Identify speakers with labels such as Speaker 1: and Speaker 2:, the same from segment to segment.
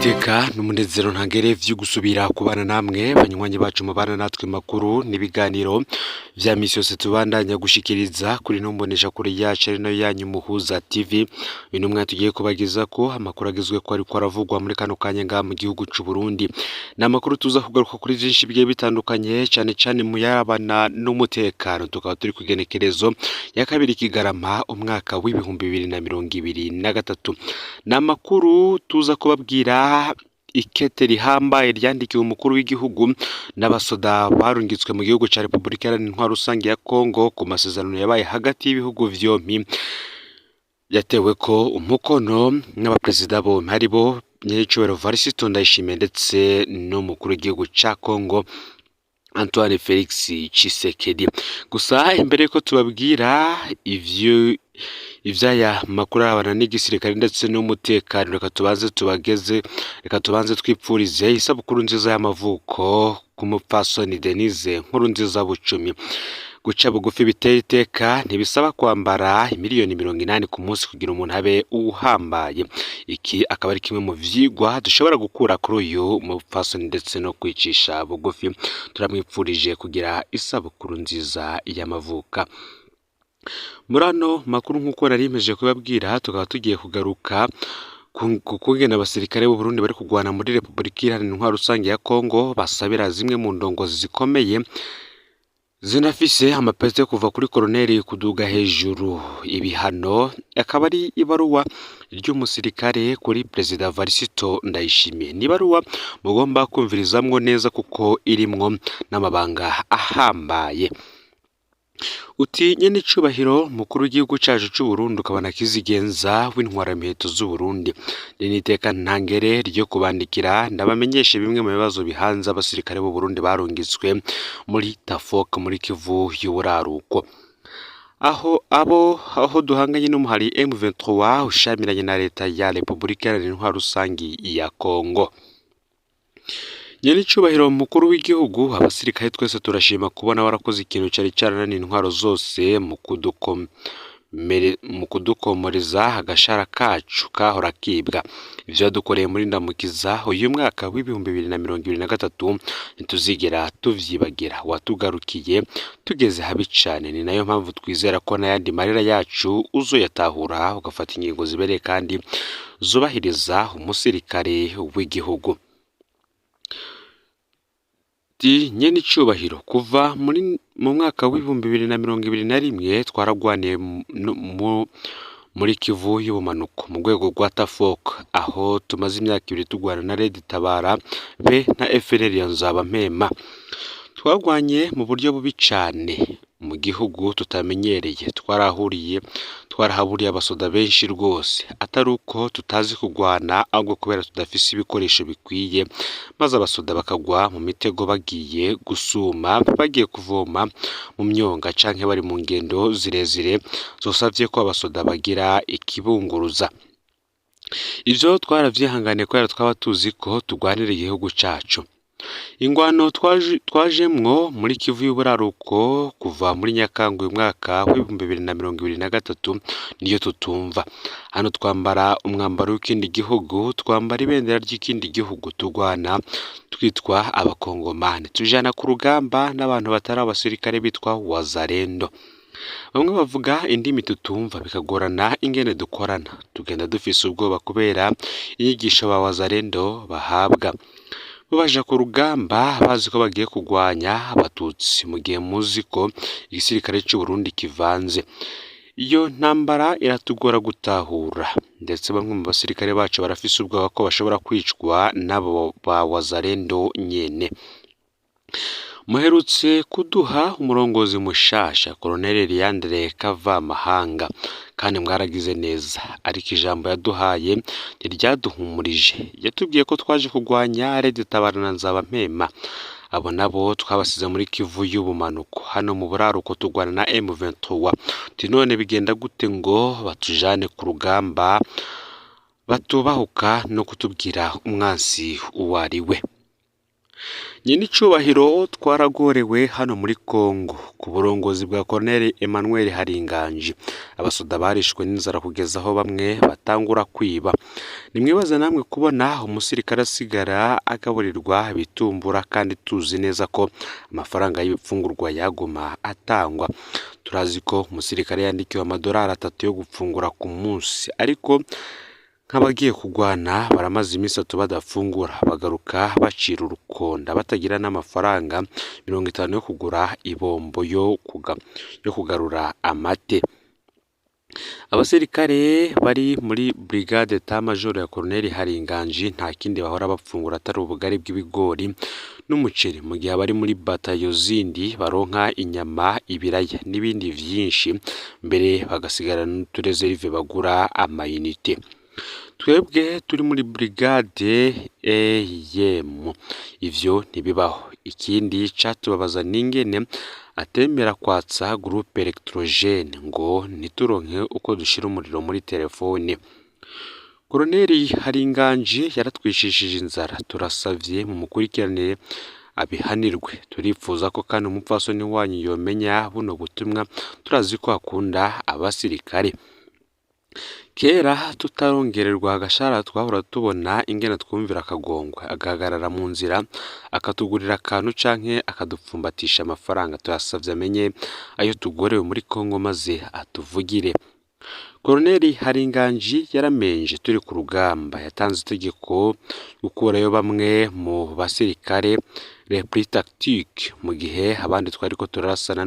Speaker 1: Iteka n'umunezero ntangere vyo gusubira kubana namwe banywanyi bacu mubana natwe makuru n'ibiganiro vya misi yose tubandanya gushikiriza kuri ino mboneshakure yacu ari nayo yanyu Muhuza TV. Uyu ni umwanya tugiye kubagezako amakuru agezweko ariko aravugwa muri kano kanya ngaha mu gihugu c'u Burundi. Ni amakuru tuza kugaruka kuri vyinshi bigiye bitandukanye, cane cane mu yarabana n'umutekano. Tukaba turi kw'igenekerezo ya 2 Kigarama umwaka w'2023. Ni amakuru tuza kubabwira ikete rihambaye ryandikiwe umukuru w'igihugu n'abasoda barungitswe mu gihugu ca Repubulika Iharanira Intwaro Rusangi ya Kongo ku masezerano yabaye hagati y'ibihugu vyompi, yateweko umukono n'abaperezida bompi aribo Nyenicubahiro Varisito Ndayishimiye ndetse n'umukuru w'igihugu ca Kongo Antoine Felix Tshisekedi. Gusa imbere yuko tubabwira ivyo ivy'aya makuru arabana n'igisirikare ndetse n'umutekano, reka tubanze tubageze, reka tubanze twipfurize isabukuru nziza y'amavuko ku mupfasoni Denise Nkurunziza Bucumi. Guca bugufi biteye iteka, ntibisaba kwambara imiliyoni 80 ku munsi kugira umuntu abe uhambaye. Iki akaba ari kimwe mu vyigwa dushobora gukura kuri uyu mupfasoni ndetse no kwicisha bugufi. Turamwipfurije kugira isabukuru nziza y'amavuka. Muri ano makuru, nk'uko nari mpejeje kubabwira, tukaba tugiye kugaruka ku kungene abasirikare b'u Burundi bari kugwana muri Repubulika Iharanira Intwaro Rusangi ya Kongo basabira zimwe mu ndongozi zikomeye zinafise amapete kuva kuri koroneri kuduga hejuru ibihano. Akaba ari ibaruwa ry'umusirikare kuri Perezida Varisito Ndayishimiye. Ni ibaruwa mugomba kumvirizamwo neza kuko irimwo n'amabanga ahambaye. Uti: "Nyene icubahiro mukuru w'igihugu cacu c'Uburundi, ukaba na kizigenza w'intwaramiheto z'Uburundi, ni n'iteka ntangere ryo kubandikira ndabamenyeshe bimwe mu bibazo bihanze abasirikare b'Uburundi barungitswe muri Tafok muri Kivu y'uburaruko, aho abo aho duhanganye n'umuhari M23 ushamiranye na leta ya Repubulika Iharanira Intwaro Rusangi ya Kongo. Nyenicubahiro mukuru w'igihugu, abasirikare twese turashima kubona warakoze ikintu cari carananiye intwaro zose mu kudukomoreza agashara kacu kahora kibwa. Ivyo wadukoreye muri Ndamukiza uyu mwaka w'2023 ntituzigera tuvyibagira. Watugarukiye tugeze habi cane, ni nayo mpamvu twizera ko n'ayandi marira yacu uzoyatahura ugafata ingingo zibereye kandi zubahiriza umusirikare w'igihugu." Ati: "Nyenicubahiro, kuva muri mu mwaka w'2021 twaragwaniye muri Kivu y'ubumanuko mu rwego rwa Tafok, aho tumaze imyaka 2 turwana na Red Tabara be na FNL ya Nzabampema. Twagwanye mu buryo bubi cane mu gihugu tutamenyereye, twarahuriye twarahaburiye abasoda benshi rwose, atari uko tutazi kugwana, ahubwo kubera tudafise ibikoresho bikwiye, maze abasoda bakagwa mu mitego bagiye gusuma, bagiye kuvoma mu myonga canke bari mu ngendo zirezire zosavye ko abasoda bagira ikibunguruza. Ivyo twaravyihanganiye kubera twaba tuzi ko tugwanira igihugu cacu. Ingwano twajemwo muri Kivu y'uburaruko kuva muri Nyakanga uyu mwaka w'2023 niyo tutumva. Hano twambara umwambaro w'ikindi gihugu, twambara ibendera ry'ikindi gihugu, tugwana twitwa abakongomani, tujana ku rugamba n'abantu batari abasirikare bitwa wazalendo. Bamwe bavuga indimi tutumva, bikagorana ingene dukorana. Tugenda dufise ubwoba kubera inyigisho ba wazalendo bahabwa. Bo baja ku rugamba bazi ko bagiye kugwanya abatutsi, mu gihe muzi ko igisirikare c'Uburundi kivanze. Iyo ntambara iratugora gutahura, ndetse bamwe mu basirikare bacu barafise ubwoba ko bashobora kwicwa n'abo ba wazalendo nyene. Muherutse kuduha umurongozi mushasha, Colonel Leandre Kavamahanga, kandi mwaragize neza, ariko ijambo yaduhaye ntiryaduhumurije. Yatubwiye ko twaje kugwanya Red Tabara na Nzabampema. Abo nabo twabasize muri Kivu y'ubumanuko, hano mu buraruko tugwana na M23. Uti none bigenda gute ngo batujane ku rugamba batubahuka no kutubwira umwansi uwo ari we? Nyenicubahiro, twaragorewe hano muri Kongo ku burongozi bwa Colonel Emmanuel Haringanji. Abasoda barishwe n'inzara kugeza aho bamwe batangura kwiba. Nimwibaza namwe kubona umusirikare asigara agaburirwa ibitumbura kandi tuzi neza ko amafaranga y'ibifungurwa yaguma atangwa. Turazi ko umusirikare yandikiwe amadolari 3 yo gufungura ku munsi, ariko nk'abagiye kugwana baramaze iminsi 3 badafungura, bagaruka bacira urukonda batagira n'amafaranga 50 yo kugura ibombo yo kugarura amate. Abasirikare bari muri brigade état major ya Colonel Haringanji nta kindi bahora bafungura atari ubugari bw'ibigori n'umuceri, mu gihe abari muri batayo zindi baronka inyama, ibiraya n'ibindi vyinshi, mbere bagasigara n'uturezerive bagura amayinite. Twebwe turi muri brigade EM ivyo ntibibaho. Ikindi catubabaza n'ingene atemera kwatsa groupe électrogène ngo ntituronke uko dushira umuriro muri telefone. Colonel Haringanji yaratwicishije inzara, turasavye mumukurikiranire abihanirwe. Turifuza ko kandi umupfasoni wanyu yomenya buno butumwa, turazi ko akunda abasirikare. Kera tutarongererwa agashahara twahora tubona ingene twumvira akagongwe, agahagarara mu nzira akatugurira akantu canke akadupfumbatisha amafaranga. Turasavye amenye ayo tugorewe muri Kongo maze atuvugire. Colonel Haringanji yaramenje turi ku rugamba, yatanze itegeko gukurayo bamwe mu basirikare repli tactique, mu gihe abandi twariko turarasana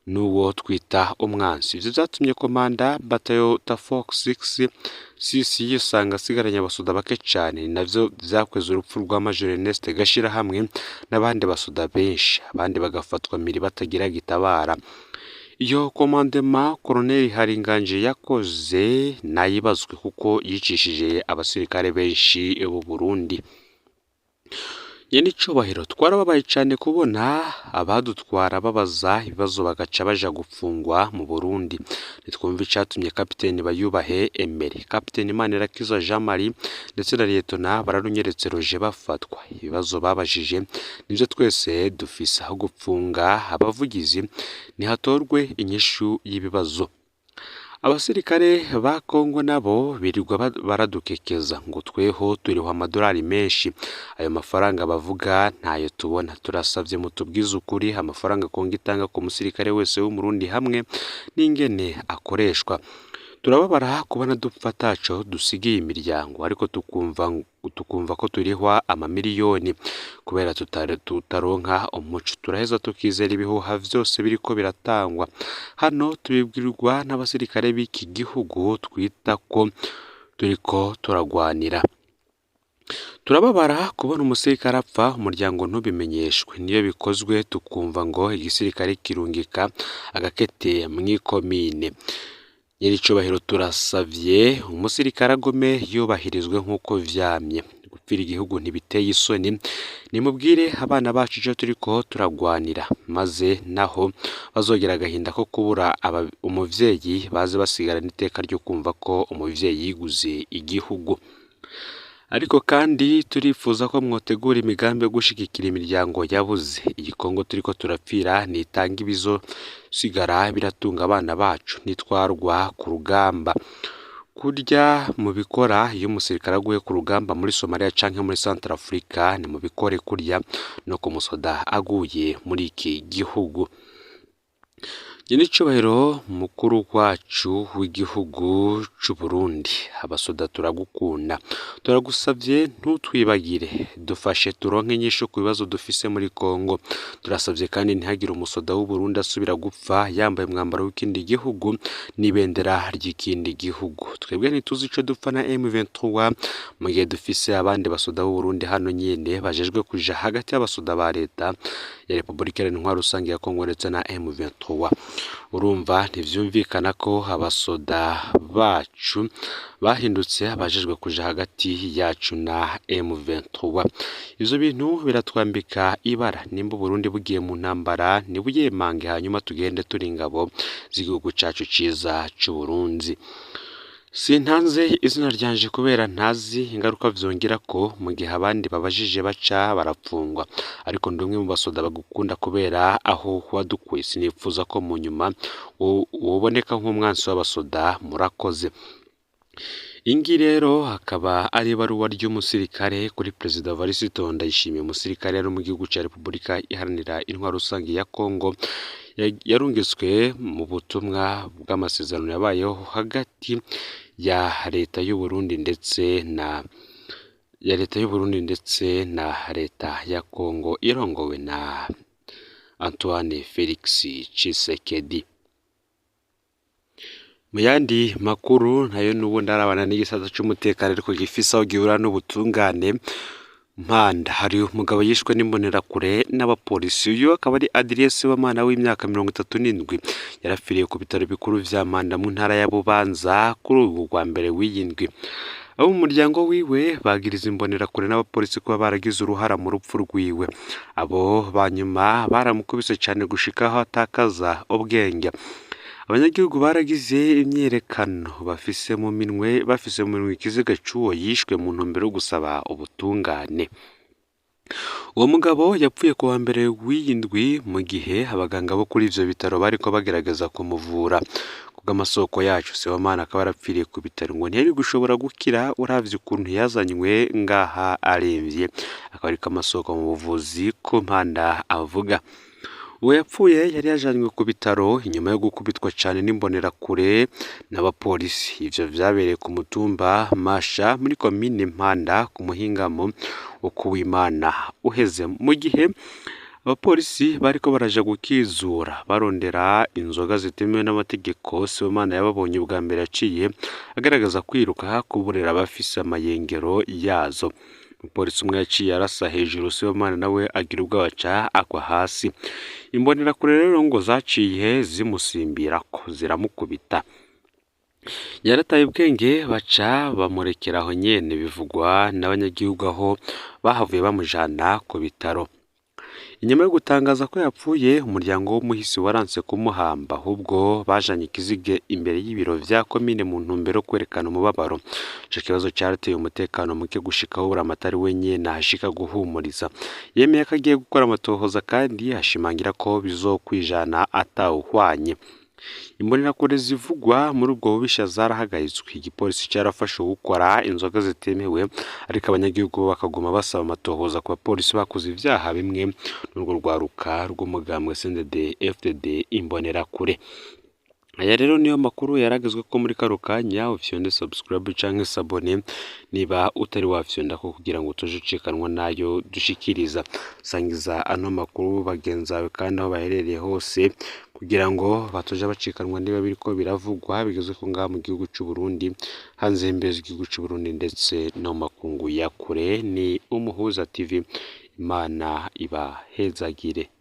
Speaker 1: n'uwo twita umwansi. Ivyo vyatumye komanda batayo Tafox 6 6 yisanga asigaranye abasoda bake cane, ni navyo vyakweze urupfu rwa Major Ernest Gashirahamwe n'abandi basoda benshi, abandi bagafatwa mpiri batagira gitabara. Iyo commandement Colonel Haringanji yakoze nayibazwe kuko yicishije abasirikare benshi b'u Burundi. Nyenicubahiro, twarababaye cane kubona abadutwara babaza ibibazo bagaca baja gupfungwa mu Burundi. Ntitwumva icatumye Kapiteni Bayubahe Emery, Kapiteni Manirakiza Jean Marie ndetse na Liyetona Bararunyeretse Roger bafatwa. Ibibazo babajije nivyo twese dufise, aho gupfunga abavugizi nihatorwe inyishu y'ibibazo. Abasirikare ba Kongo nabo birirwa baradukekeza ngo tweho turiho amadolari menshi, ayo mafaranga bavuga ntayo tubona. Turasavye mutubwize ukuri amafaranga Kongo itanga ku musirikare wese w'Umurundi hamwe n'ingene akoreshwa. Turababara kubona dupfa ataco dusigiye imiryango, ariko tukumva ko turihwa amamiliyoni kubera tutaronka umuco. Turaheza tukizera ibihuha vyose biriko biratangwa hano, tubibwirwa n'abasirikare b'iki gihugu twita ko turiko turagwanira. Turababara kubona umusirikare apfa umuryango ntubimenyeshwe, niyo bikozwe tukumva ngo igisirikare kirungika agakete mw'ikomine. Nyiricubahiro, turasavye umusirikare agome yubahirizwe nk'uko vyamye. Gupfira igihugu ntibiteye isoni, nimubwire abana bacu ico turiko turagwanira, maze naho bazogira agahinda ko kubura umuvyeyi baze basigarana iteka ryo kumva ko umuvyeyi yiguze igihugu. Ariko kandi turifuza ko mwotegura imigambi yo gushigikira imiryango yabuze. Iyi Kongo turiko turapfira nitanga ibizosigara biratunga abana bacu nitwarwa ku rugamba. Kurya mubikora iyo umusirikare aguye ku rugamba muri Somalia canke muri Centrafrica, nimubikore kurya no ku musoda aguye muri iki gihugu. Nyenicubahiro mukuru wacu w'igihugu c'Uburundi, abasoda turagukunda, turagusavye ntutwibagire, dufashe turonke inyishu ku bibazo dufise muri Kongo. Turasavye kandi ntihagire umusoda w'Uburundi asubira gupfa yambaye umwambaro w'ikindi gihugu n'ibendera ry'ikindi gihugu. Twebwe ntituzi ico dupfa na M23 mu gihe dufise abandi basoda b'Uburundi hano nyene bajejwe kuja hagati y'abasoda ba leta ya Repubulika Iharanira Intwaro Rusange ya Kongo ndetse na M23. Urumva ntivyumvikana ko abasoda bacu bahindutse abajejwe kuja hagati yacu na M23. Ivyo bintu biratwambika ibara. Nimba Uburundi bugiye mu ntambara nibuyemange, hanyuma tugende turi ingabo z'igihugu cacu ciza c'Uburundi. Sintanze izina ryanje kubera ntazi ingaruka vyongira ko mu gihe abandi babajije baca barapfungwa, ariko ndi umwe mu basoda bagukunda kubera aho wadukuye. Sinifuza ko mu nyuma woboneka nk'umwansi w'abasoda. Murakoze. Iyi rero akaba ari ibaruwa ry'umusirikare kuri Perezida Evariste Ndayishimiye. Umusirikare yari mu gihugu ca Repubulika Iharanira Intwaro Rusange ya Kongo, yarungitswe mu butumwa bw'amasezerano yabayeho hagati ya leta y'u Burundi ndetse na ya leta y'u Burundi ndetse na leta ya Kongo irongowe na Antoine Felix Tshisekedi. Mu yandi makuru nayo n'ubundi arabana n'igisata c'umutekano ariko gifise aho gihura n'ubutungane. Mpanda hari umugabo yishwe n'imbonerakure n'abapolisi. Uyu akaba ari Adrien Sibomana w'imyaka 37, yarapfiriye ku bitaro bikuru vya Mpanda mu ntara ya Bubanza kuri ubu rwa mbere w'iyi ndwi. Abo mu muryango wiwe bagiriza imbonerakure n'abapolisi kuba baragize uruhara mu rupfu rwiwe. Abo banyuma baramukubise cane gushika aho atakaza ubwenge. Abanyagihugu baragize imyiyerekano bafise mu minwe ikiziga c'uwo yishwe mu ntumbero yo gusaba ubutungane. Uwo mugabo yapfuye ku wa mbere w'iyi ndwi mu gihe abaganga bo kuri ivyo bitaro bariko bagerageza kumuvura. Kubw'amasoko yacu, Sibomana akaba yarapfiriye ku bitaro, ngo ntiyari gushobora gukira uravye ukuntu yazanywe ngaha aremvye. Akaba ariko amasoko mu buvuzi ku Mpanda avuga. Uwo yapfuye yari yajanywe ku bitaro inyuma yo gukubitwa cane n'imbonerakure n'abapolisi. Ivyo vyabereye ku mutumba Masha muri komine Mpanda ku muhingamo wo kuw'Imana uheze, mu gihe abapolisi bariko baraja gukizura barondera inzoga zitemewe n'amategeko. Sibomana yababonye ubwa mbere yaciye agaragaza kwiruka kuburira abafise amayengero yazo. Umupolisi umwe yaciye arasa hejuru, Sibomana nawe agira ubwoba aca agwa hasi. Imbonerakure rero ngo zaciye zimusimbirako ziramukubita. Yarataye ubwenge baca bamurekera aho nyene, bivugwa n'abanyagihugu aho bahavuye bamujana ku bitaro. Inyuma yo gutangaza ko yapfuye, umuryango w'umuhisi waranse kumuhamba, ahubwo bajanye ikiziga imbere y'ibiro vya komine mu ntumbero yo kwerekana umubabaro. Ico kibazo carateye umutekano muke gushika aho Buramatari wenyene ahashika guhumuriza. Yemeye ko agiye gukora amatohoza kandi ashimangira ko bizokwijana atawuhwanye. Imbonerakure zivugwa muri ubwo bubisha zarahagaritswe. Igipolisi carafashe uwukora inzoga zitemewe, ariko abanyagihugu bo bakaguma basaba amatohoza ku bapolisi bakoze ivyaha bimwe n'urwo rwaruka rw'umugambwe CNDD FDD imbonerakure. Aya rero niyo makuru yaragezwe ko muri kano kanya. Ufyonde subscribe canke s'abonner niba utari wafyonda ko kugira ngo utuje ucikanwa nayo dushikiriza. Sangiza ano makuru bagenzi bawe kandi aho baherereye hose kugira ngo batoje bacikanwa niba biriko biravugwa bigeze ko ngaha mu gihugu c'u Burundi, hanze y'imbibe z'igihugu c'u Burundi ndetse no mu makungu ya kure. Ni Umuhuza TV, Imana ibahezagire.